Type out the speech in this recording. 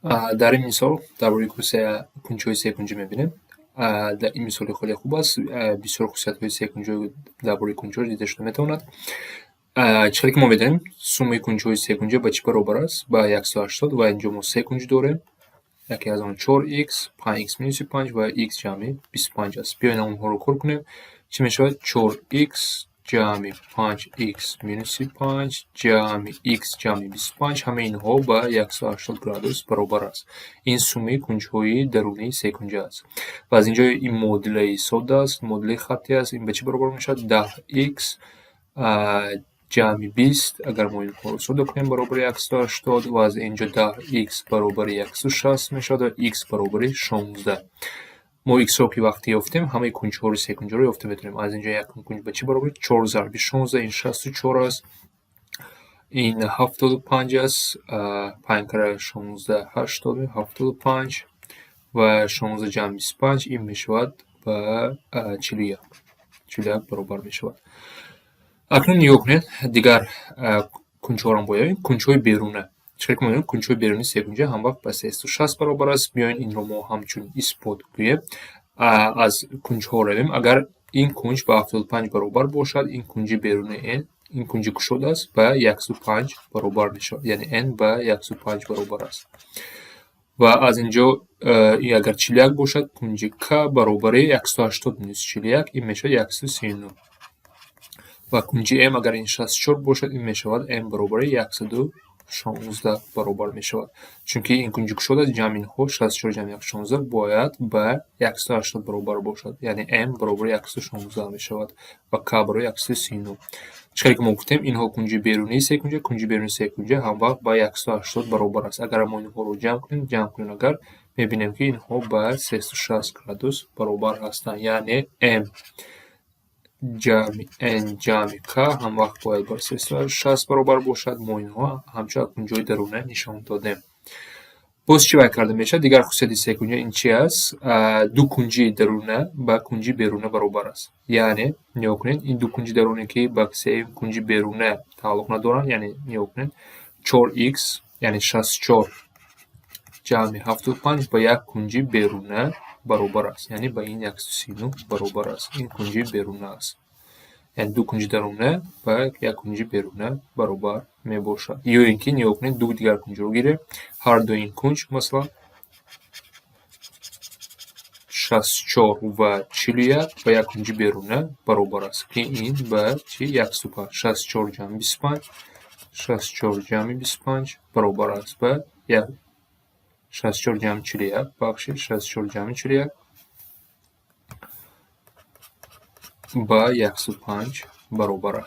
Дар ин мисол дар бораи кунҷҳои секунҷӣ мебинем. Дар ин мисоли хеле хуб аст. Бисёр хусусиятҳои секунҷӣ дар бораи кунҷҳо дида шуда метавонад. Чӣ хеле ки мо медонем, суммаи кунҷҳои секунҷа ба чӣ баробар аст? Ба 180, ва инҷо мо се кунҷ дорем. Яке аз он 4x, 5x минуси 5 ва x ҷамъи 25 аст. Биёед, онҳоро кор кунем. Чӣ мешавад? 4x ҷамъи 5x минуси 5 ҷамъи x ҷамъи 25, ҳамаи инҳо ба 180 градус баробар аст. Ин суммаи кунҷҳои дарунии секунҷа аст. Ва аз инҷо ин муодилаи содда аст, муодилаи хаттӣ аст. Ин ба чӣ баробар мешавад? 10x ҷамъи 20, агар мо инҳоро содда кунем, баробари 180, ва аз инҷо 10x баробари 160 мешавад ва x баробари 16. Мо x-ро ки вақте ёфтем, ҳамаи кунҷҳоро секунҷаро ёфта метавонем. Аз инҷо якум кунҷ ба чӣ баробар? 4 зарби 16, ин 64 аст. Ин 75 аст. 5 кара 16, 80, 75 ва 16 ҷамъи 25, ин мешавад ба 41. 41 баробар мешавад. Акнун нигоҳ кунед, дигар кунҷҳоро бояд, кунҷҳои беруна. Чӣ хеле ки мо медонем, кунҷҳои берунии секунҷа ҳамвақт ба 360 баробар аст. Биёед, инро мо ҳамчун исбот гӯем. Аз кунҷҳо равем. Агар ин кунҷ ба 75 баробар бошад, ин кунҷи берунаи n, ин кунҷи кушод аст, ба 105 баробар мешавад. Яъне n ба 105 баробар аст. Ва аз инҷо ин агар 41 бошад, кунҷи к баробари 180 минус 41, ин мешавад 139. Ва кунҷи м, агар ин 64 бошад, ин мешавад м баробари 116 баробар мешавад. Чунки ин кунҷи кушод аст, ҷамъи инҳо, 64 ҷамъи 116, бояд ба 180 баробар бошад. Яъне м баробари 116 мешавад ва к баробари 139. Чӣ хеле ки мо гуфтем, инҳо кунҷи берунии секунҷа, кунҷи берунии секунҷа ҳамвақт ба 180 баробар аст. Агар мо инҳоро ҷамъ кунем агар, мебинем, ки инҳо ба 360 градус баробар ҳастанд. Яъне м ҷамъи n ҷамъи к ҳамвақт бояд ба 360 баробар бошад. Мо инҳо ҳамчун кунҷҳои даруна нишон додем. Боз чӣ вай карда мешавад? Дигар хусусияти секунҷа ин чи аст? Ду кунҷи даруна ба кунҷи беруна баробар аст. Яъне нигоҳ кунед, ин ду кунҷи даруне, ки ба сеюм кунҷи беруна тааллуқ надоранд, яъне нигоҳ кунед, 4x, яъне 64 ҷамъи 75 ба як кунҷи беруна баробар аст. Яъне ба ин 139 баробар аст. Ин кунҷи беруна аст. Яъне ду кунҷи даруна ба як кунҷи беруна баробар мебошад. Ё ин ки нигоҳ кунед, ду дигар кунҷро гирем. Ҳар ду ин кунҷ, масалан, 64 ва 41 ба як кунҷи беруна баробар аст, ки ин ба чи, 105, 64 ҷамъи 25, 64 ҷамъи 25 баробар аст ба 64 ҷамъи 41, бахшед, 64 ҷамъи 41 ба 105 баробар аст.